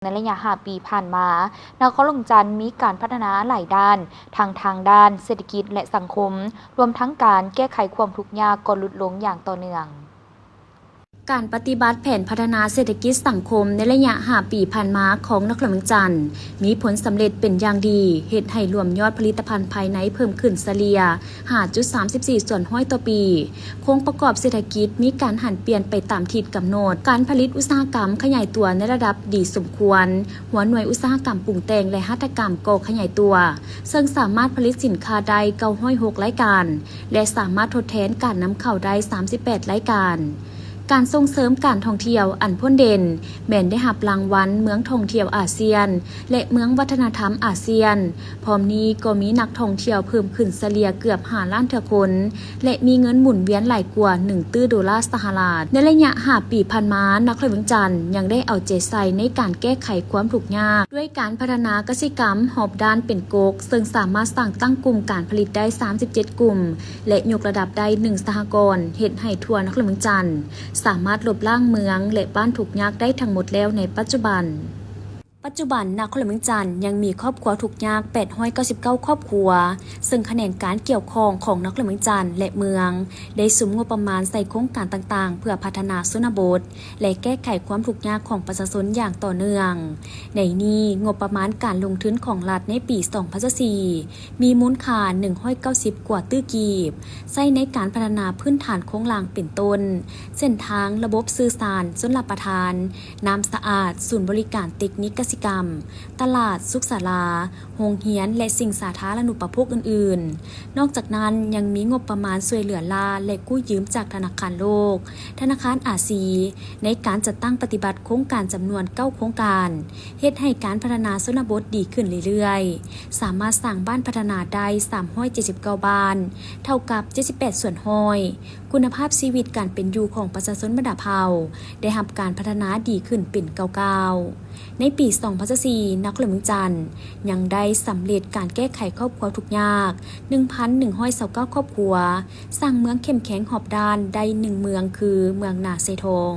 ໃນໄລຍະຫ້າປີຜ່ານມາ, ນະຄອນຫຼວງວຽງຈັນມີການພັດທະນາຫຼາຍດ້ານ, ທັງທາງດ້ານເສດຖະກິດ ແລະ ສັງຄົມ, ລວມທັງການແກ້ໄຂຄວາມທຸກຍາກກໍຫຼຸດລົງຢ່າງຕໍ່ເນື່ອງ. ການປະຕິບັດແຜນພັດທະນາເສດຖະກິດສັງຄົມໃນໄລຍະຫ້າປີຜ່ານມາຂອງນະຄອນຫຼວງວຽງຈັນ ມີຜົນສຳເລັດເປັນຢ່າງດີ, ເຮັດໃຫ້ລວມຍອດຜະລິດຕະພັນພາຍໃນເພີ່ມຂຶ້ນສະເລ່ຍ ຫ້າຈຸດສາມສິບສີ່ສ່ວນຮ້ອຍຕໍ່ປີ. ໂຄງປະກອບເສດຖະກິດມີການຫັນປ່ຽນໄປຕາມທິດກຳນົດ. ການຜະລິດອຸດສາຫະກຳຂະຫຍາຍຕົວໃນລະດັບດີສົມຄວນ. ຫົວໜ່ວຍອຸດສາຫະກຳປຸງແຕ່ງ ແລະ ຫັດຖະກຳກໍຂະຫຍາຍຕົວ, ເຊິ່ງສາມາດຜະລິດສິນຄ້າໄດ້ເກົ້າຮ້ອຍຫົກລາຍການ ແລະ ສາມາດທົດແທນການນຳເຂົ້າໄດ້ສາມສິບແປດລາຍການ. ການສົ່ງເສີມການທ່ອງທ່ຽວອັນພົ້ນເດັ່ນ ແມ່ນໄດ້ຮັບລາງວັນເມືອງທ່ອງທ່ຽວອາຊຽນ ແລະ ເມືອງວັດທະນະທຳອາຊຽນ. ພ້ອມນີ້ກໍມີນັກທ່ອງທ່ຽວເພີ່ມຂຶ້ນສະເລ່ຍເກືອບຫ້າລ້ານເທື່ອຄົນ ແລະ ມີເງິນໝູນວຽນຫຼາຍກວ່າໜຶ່ງຕື້ໂດລາສະຫະລັດ. ໃນໄລຍະຫ້າປີຜ່ານມາ, ນະຄອນຫຼວງວຽງຈັນຍັງໄດ້ເອົາໃຈໃສ່ໃນການແກ້ໄຂຄວາມທຸກຍາກ ດ້ວຍການພັດທະນາກະສິກຳຮອບດ້ານເປັນກົກ, ເຊິ່ງສາມາດສ້າງຕັ້ງກຸ່ມການຜະລິດໄດ້ສາມສິບເຈັດກຸ່ມ ແລະ ຍົກລະດັບໄດ້ໜຶ່ງສະຫະກອນ, ເຮັດໃຫ້ທົ່ວນະຄອນຫຼວງວຽງຈັນສາມາດລົບລ້າງເມືອງ ແລະ ບ້ານທຸກຍາກໄດ້ທັງໝົດແລ້ວໃນປັດຈຸບັນ. ປັດຈຸບັນນະຄອນຫຼວງວຽງຈັນຍັງມີຄອບຄົວທຸກຍາກແປດຮ້ອຍເກົ້າສິບເກົ້າຄອບຄົວ, ເຊິ່ງຂະແໜງການກ່ຽວຂ້ອງຂອງນະຄອນຫຼວງວຽງຈັນ ແລະ ເມືອງ ໄດ້ສຸມງົບປະມານໃສ່ໂຄງການຕ່າງໆ ເພື່ອພັດທະນາຊົນນະບົດ ແລະ ແກ້ໄຂຄວາມທຸກຍາກຂອງປະຊາຊົນຢ່າງຕໍ່ເນື່ອງ. ໃນນີ້, ງົບປະມານການລົງທຶນຂອງລັດໃນປີສອງພັນຊາວສີ່ ມີມູນຄ່າໜຶ່ງຮ້ອຍເກົ້າສິບກວ່າຕື້ກີບ, ໃຊ້ໃນການພັດທະນາພື້ນຖານໂຄງລ່າງເປັນຕົ້ນ ເສັ້ນທາງ, ລະບົບສື່ສານຊົນລະປະທານ, ນ້ຳສະອາດ, ສູນບໍລິການເຕັກນິກກະສິກຳ, ຕະຫຼາດ, ສຸກສາລາ, ໂຮງຮຽນ ແລະ ສິ່ງສາທາລະນຸປະໂພກອື່ນໆ. ນອກຈາກນັ້ນ, ຍັງມີງົບປະມານຊ່ວຍເຫຼືອລ້າ ແລະ ກູ້ຢືມຈາກທະນາຄານໂລກ, ທະນາຄານອາຊີ ໃນການຈັດຕັ້ງປະຕິບັດໂຄງການຈຳນວນເກົ້າໂຄງການ, ເຮັດໃຫ້ການພັດທະນາຊົນນະບົດດີຂຶ້ນເລື້ອຍໆ, ສາມາດສ້າງບ້ານພັດທະນາໄດ້ສາມຮ້ອຍເຈັດສິບເກົ້າບ້ານ, ເທົ່າກັບເຈັດສິບແປດສ່ວນຮ້ອຍ, ຄຸນນະພາບຊີວິດການເປັນຢູ່ຂອງປະຊາຊົນບັນດາເຜົ່າ ໄດ້ຮັບການພັດທະນາດີຂຶ້ນເປັນກ້າວໆ. ໃນປີສອງພັນຊາວສີ່ ນະຄອນຫຼວງວຽງຈັນຍັງໄດ້ສຳເລັດການແກ້ໄຂຄອບຄົວທຸກຍາກໜຶ່ງພັນໜຶ່ງຮ້ອຍຊາວເກົ້າຄອບຄົວ, ສ້າງເມືອງເຂັ້ມແຂງຮອບດ້ານໄດ້ໜຶ່ງເມືອງ ຄືເມືອງນາຊາຍທອງ.